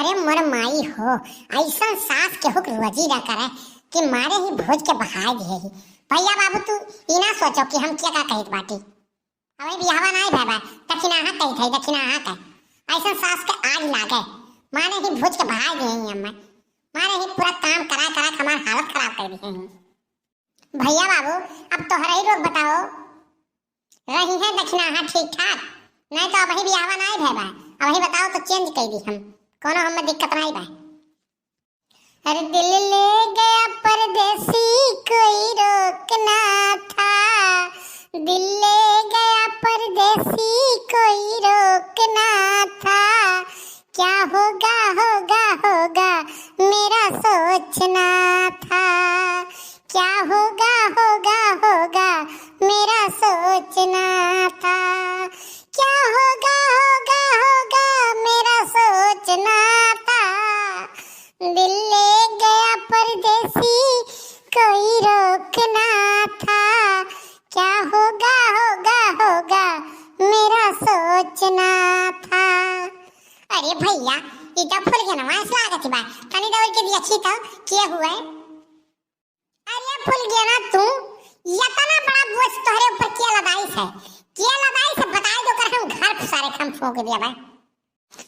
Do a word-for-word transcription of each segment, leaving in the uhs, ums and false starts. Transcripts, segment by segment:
अरे मोर माई हो, अइसन सास केहू के रोजी ना करे कि मारे ही भोज के बहाय दिहे ही। भइया बाबू, तू ई ना सोचो कि हम के का कहित बाटी। अबहीं बियाहवा नाई भय बा, दखिनाहा कहित है, दखिनाहा कह। अइसन सास के आग लागे, मारे ही भोज के बहाय दिहे ही अम्मा। मारे ही पूरा काम करा करा के हमार हालत खराब कर दिहे ही। भइया बाबू, अब तोहरा ही लोग बताओ, रही है दखिनाहा ठीक ठाक, नाई तो अबहीं बियाहवा नाई भय बा। अबहीं बताओ तो change कर दी हम, कौनो हमें दिक्कत नाई बा। अरे दिल ले गया परदेसी, कोई रोक ना था, दिल ले गया परदेसी, कोई रोक ना था, क्या होगा, होगा, होगा, मेरा सोचना था, क्या होगा, होगा, होगा, मेरा सोचना था, क्या होगा, होगा, होगा, मेरा सोचना था, दिल ले गया परदेसी, कोई रोक ना था, क्या होगा, होगा, होगा, मेरा सोचना था। अरे भइया, ई तो फुलगेनवा से लागत बा। तनी दौड़ के देखी तो के हुए। अरे फुलगेना, तू इतना बड़ा बोझ तोहरे ऊपर के लदाइस है? के लदाइस है, बताई दो, कर हम घर सारे हम फूंक दिया बा।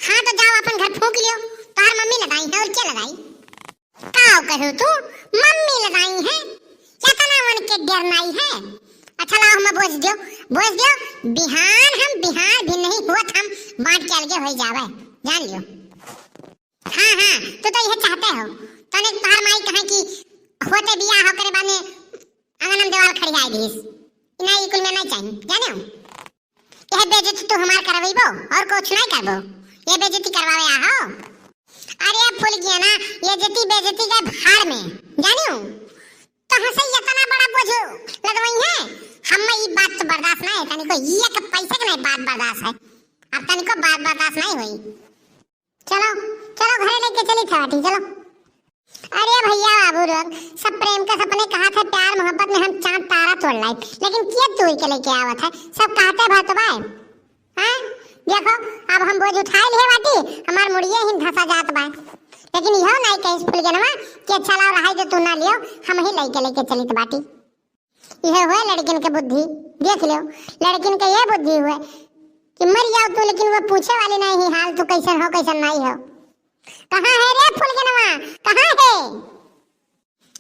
हाँ तो जाओ, अपन घर फूंक लियो, तोहर मम्मी लदाई है और के लदाई? का कहू तू, मम्मी लदाई है? इतना मन के डर नाई है। अच्छा लाओ, हमें बोझ दियो, बोझ दियो, बिहान हम, बिहान भी नहीं हुआ हम बांट के अलगे हो जावे, जान लियो। हाँ हाँ, तू तो यह चाहते हो, तने तोहर माई कहे कि होते बियाह हो करे बाद में आंगन में देवाल खड़ियाई दीस। इना ई कुल में नहीं चाहिए, जाने हो? यह बेइज्जती तू हमार करवैबो और कुछ नहीं करबो। ये बेइज्जती करवावे आहो। अरे फुलगेना, ये जती बेइज्जती के भाड़ में, जानियो? तो हमसे इतना बड़ा बोझ लदवई है, हम ई बात तो बर्दाश्त नहीं है, तनिको एक पैसे के नहीं बात बर्दाश्त है। अब तनिको बात बर्दाश्त नहीं हुई। चलो, चलो घरे लेके चली थाटी, चलो। अरे भइया बाबू लोग, सब प्रेम के सपने कहा थे, प्यार मोहब्बत में हम चांद तारा तोड़ लाई, लेकिन के तूर के लेके आवत है, सब कहते भर तो बाय। हाँ? देखो, अब हम बोझ उठाए लिए बाटी, हमार मुड़िए ही धंसा जात बा। लेकिन इहो नाई कहिस फुलगेनवा कि अच्छा लाओ रहाई जो तू ना लियो, हम ही लेके लेके चलित बाटी। इहे हुए लड़किन के बुद्धि, देख लियो, लड़किन के ये बुद्धि हुए कि मर जाओ तू, लेकिन वो पूछे वाली नहीं ही हाल, तू कैसन हो, कैसन नहीं हो। कहाँ है रे फुलगेनवा, कहाँ है?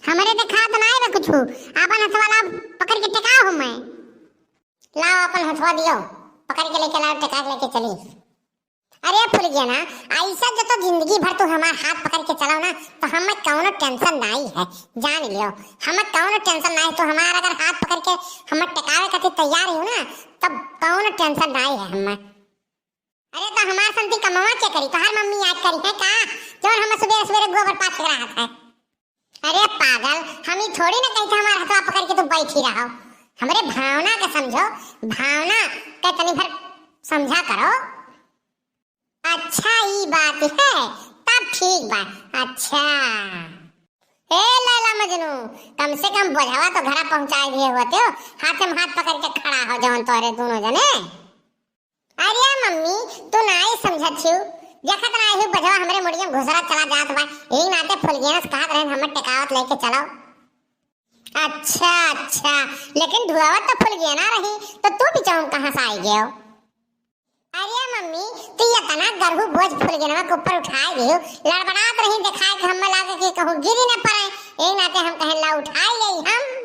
हमरे देखात नाई बा कुछु, आपन हथवा लाओ, पकड़ के टेकाओ हमें। लाओ, आपन हथवा दियो, पकड़ के लेके लाओ, टेका के लेके चली। अरे फुलगेना, ऐसा जो तो जिंदगी भर तू हमार हाथ पकड़ के चलाओ ना, तो हमें कौनो tension नाई है, जान लियो। हमें कौनो tension नाई है, तू हमार अगर हाथ पकड़ के हमें टेकावे खातिर तैयार हो ना, तब कौनो tension नाई है हमें। अरे तो हमार संती कमवा के करी, तोहार मम्मी याद करी है का, जौन हम सुबेरे सुबेरे गोबर पाथे रहत है? अरे पागल, हम ई थोड़ी ना कही था हमार हथवा पकड़ के तू बैठी रहो। हमरे भावना के समझो, भावना के तनी भर समझा करो। अच्छा ई बात है, तब ठीक बा। अच्छा ए लैला मजनू, कम से कम बोझवा तो घरा पहुंचाए दिए होते हो, हाथे में हाथ पकड़ के खड़ा हो जवन तोरे दोनों जने। अरे मम्मी, तू नाई समझत छिउ, देखत नाई हू बझवा हमरे मुड़िया में घुसरा चला जात बा। यही नाते फुलगेना से कहत रहन, हमर टेकावत लेके चलो। अच्छा अच्छा, लेकिन ढुआवत तो फुलगेना रही, तो तू बिचाऊ कहाँ से आई गयो? अरे मम्मी, तू इतना गरहू बोझ फुलगेनवा के ऊपर उठाए दियो, लड़बड़ात रही, देखाए के हमें लागे कि कहूँ गिरी न पड़े, यही नाते हम कहन ला उठाए ले हम।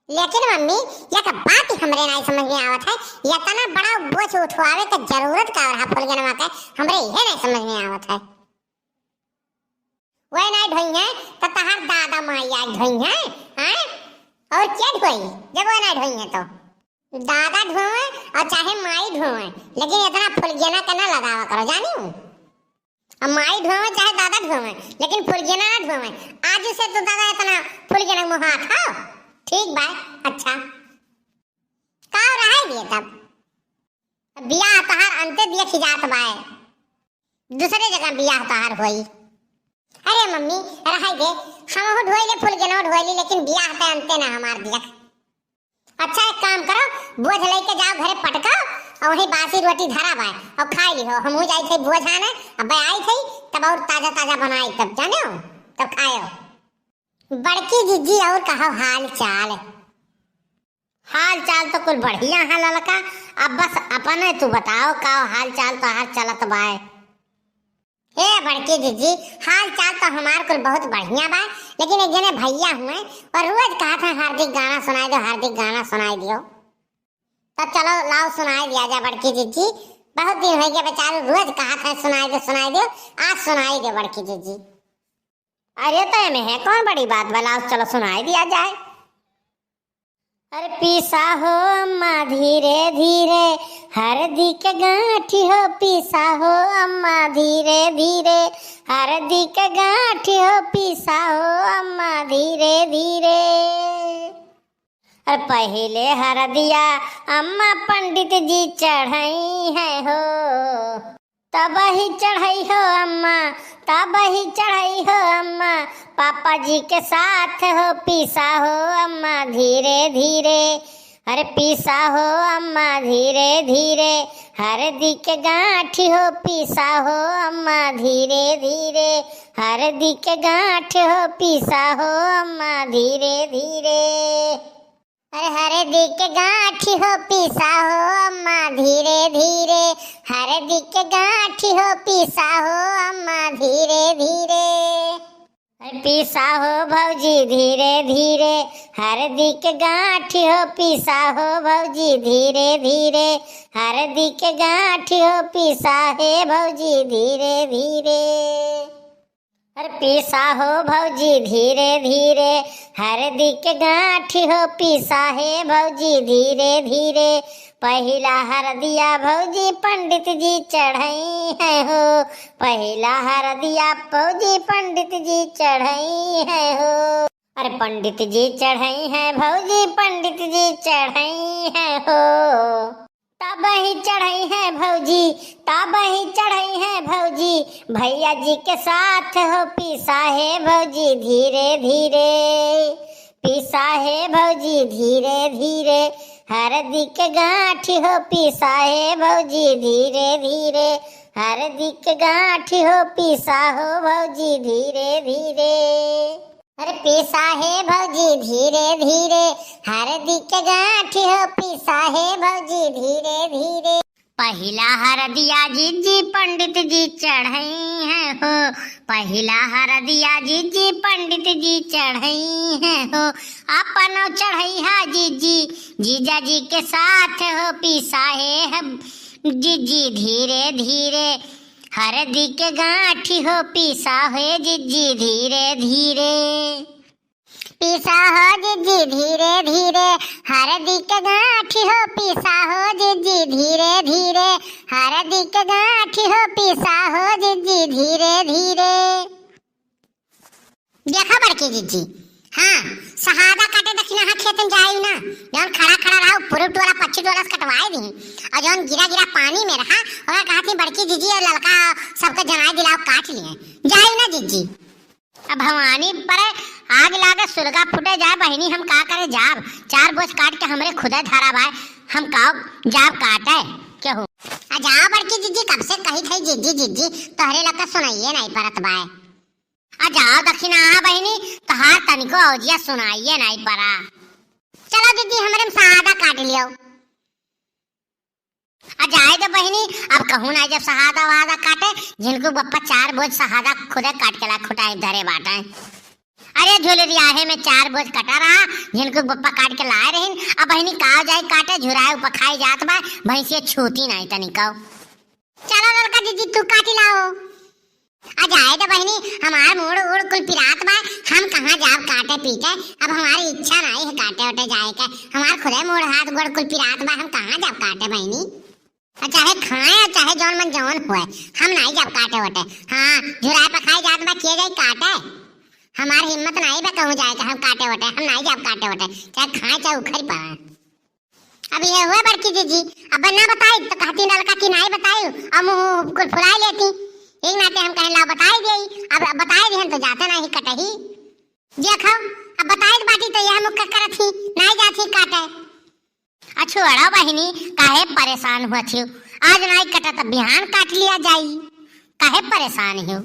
लेकिन मम्मी, एक बात ही हमरे नाई समझ में आवत है, इतना बड़ा बोझ उठवावे के जरूरत का रहा फुलगेनवा के, हमरे इहे नाई समझ में आवत है। वह नाई ढोई है, तो तहार दादा माई आज ढोई है, हैं? और क्या ढोई, जब वह नाई ढोई है तो? दादा ढोए और चाहे माई ढोए, लेकिन इतना फुलगेना के ना लगावा करो, जानी हूँ। अब माई ढोवे चाहे दादा ढोवे, लेकिन फुलगेना ना ढोवे। आज से तो दादा इतना फुलगेना मुहा खाओ। ठीक बा, अच्छा। का रहाई दिए तब? बियाह तहार अंते दिए खिजात बाए। दूसरे जगह बियाह तहार होई। अरे मम्मी, रहाई दे। हमहू ढोई ले, फुलगेना ढोई ले, लेकिन बियाह ते अंते ना हमार दिया। अच्छा, एक काम करो, बोझ लेके जाओ घरे पटको, और वहीं बासी रोटी धरा बाय, और खाई लिहो। हमहू जाई थे बोझ आने, अब आई थे, और ताजा ताजा बनाई तब जानेउ, तब खाएउ। बड़की जिज्जी और कहो हाल चाल? हाल चाल तो कुल बढ़िया है ललका, अब बस अपने तू बताओ का हाल चाल तोहार चलत बाय? ए बड़की जिज्जी, हाल चाल तो हमार कुल बहुत बढ़िया बा, लेकिन एक जने भैया हुए और रोज कहत है हार्दिक गाना सुनाई दो, हार्दिक गाना सुनाई दियो। तब चलो लाओ सुनाई दिया जा बड़की जिज्जी, बहुत दिन होइ गए बेचारू रोज कहत है सुनाई दो, सुनाई दो, आज सुनाई दो बड़की जिज्जी। अरे तो एमे है कौन बड़ी बात बा, लाओ चलो सुनाई दिया जाए। अरे पीसा हो अम्मा धीरे धीरे, हरदी के गांठी हो पीसा हो अम्मा धीरे धीरे, हरदी के गांठी हो पीसा हो अम्मा धीरे धीरे। अरे पहिले हरदिया अम्मा पंडित जी चढ़ई है हो, तबही चढ़ई हो अम्मा, तबही चढ़ई हो अम्मा, पापा जी के साथ हो पीसा हो अम्मा धीरे धीरे। अरे पीसा हो अम्मा धीरे धीरे, हरदी के गांठी हो पीसा हो अम्मा धीरे धीरे, हरदी के गांठ हो पीसा हो अम्मा धीरे धीरे। अरे हरदी के गांठी हो पीसा हो अम्मा धीरे धीरे, हरदी के गांठी हो पीसा हो अम्मा धीरे धीरे। अरे पीसा हो भौजी धीरे धीरे, हरदी के गांठी हो पीसा हो भौजी धीरे धीरे, हरदी के गांठी हो पीसा हे भौजी धीरे धीरे। अरे पीसा हो भौजी धीरे धीरे, हरदी के गांठी हो पीसा हे भौजी धीरे धीरे। पहिला हरदिया भौजी पंडित जी चढ़ई है हो, पहिला हरदिया भौजी पंडित जी चढ़ई है हो। अरे पंडित जी चढ़ई है भौजी, पंडित जी चढ़ई है हो। तबही चढ़ई है भौजी, तबही चढ़ई है भौजी, भैया जी के साथ हो पीसा हे भौजी धीरे धीरे, पीसा हे भौजी धीरे धीरे, हरदी के गांठी हो पीसा हे भौजी धीरे धीरे, हरदी के गांठी हो पीसा हो भौजी धीरे धीरे। अरे पीसा हे भौजी धीरे धीरे, हरदी के गांठी हो पीसा हे भौजी धीरे धीरे। पहिला हरदिया जिज्जी पंडित जी चढ़ई है हो, पहिला हरदिया जिज्जी पंडित जी चढ़ई है हो। अपनो चढ़ई हा जिज्जी, जीजा जी के साथ हो पीसा हे हम जिज्जी धीरे धीरे। हरदी के गांठी हो पीसा हे जिज्जी धीरे धीरे। पीसा हो जिज्जी धीरे धीरे, हरदी के गांठी हो पीसा हो जिज्जी धीरे धीरे, हरदी के गांठी हो पीसा हो जिज्जी धीरे धीरे। देखा बड़की जिज्जी, हाँ, सहादा काटे दखिना हाँ खेत में जाई ना, जौन खड़ा खड़ा रहा, पुरुट वाला पच्चीस डॉलर से कटवाए दी, और जौन गिरा गिरा पानी में रहा, ओकरा कहती बड़की जिज्जी और ललका सबके जनाई दिलाओ काट लिए, जाई ना जिज्जी। अब भवानी परे आग लागे सुलगा फूटे जाए बहिनी, हम का करे जाब? चार बोझ काट के हमरे खुदे धरा बाय, हम का जाब काटे? केहू। आ जाओ बड़की जिज्जी, कब से कही थई जिज्जी जिज्जी, तोहरे लग सुनाइए नहीं परत बाय। आ जाओ दखिना बहिनी, तोहार तनिको औजिया सुनाइए नहीं परा। चलो जिज्जी, हमरे में सहादा काट लियो। आ जाए दे बहिनी, अब कहूँ ना जब सहादा वहादा काटे, झिनकू बप्पा चार बोझ सहादा खुदे काट के ला खुटाई धरे बाटे। अरे झुलरियाहे में चार बोझ कटा रहा, झिनकू बप्पा काट के लाए रहिन, अब बहिनी का जाए काटे, झुराए उपखाई जात बा, भैंसिया छूती नहीं तनिको। चलो ललका जिज्जी, तू काटी लाओ। आ जाए दे बहिनी, हमार मूड़ उड़ कुल पिरात बा, हम कहाँ जाब काटे पीटे, अब हमारी इच्छा नहीं है काटे उटे जाए के, हमार खुदे मूड़ हाथ गोड़ कुल पिरात बा, हम कहाँ जाब काटे बहिनी। आ चाहे खाए, आ चाहे जौन मन जौन हुए, हम नहीं जाब काटे उटे। हाँ, झुराए पखाए जात बा, किए जाए काटे, हमार हिम्मत नहीं बा कहूँ जाए के, हम काटे उटे, हम नहीं जाब काटे उटे, चाहे खाए चाहे उखड़ पाए। अब ये हुए बड़की जिज्जी, अब ना बताई तो कहती ललका कि नहीं बताई, अब मुँह कुल फुलाई लेती। एक नाते हम कहे लाओ बताई दे, अब बताई दिहन तो जाते नहीं कटही। देखो, अब बताई बाटी तो यह मुख करत ही, नहीं जाती काटे। अच्छो अड़ा बहिनी, काहे परेशान हुआ थी? आज नहीं कटा तो बिहान काट लिया जाई, काहे परेशान हो?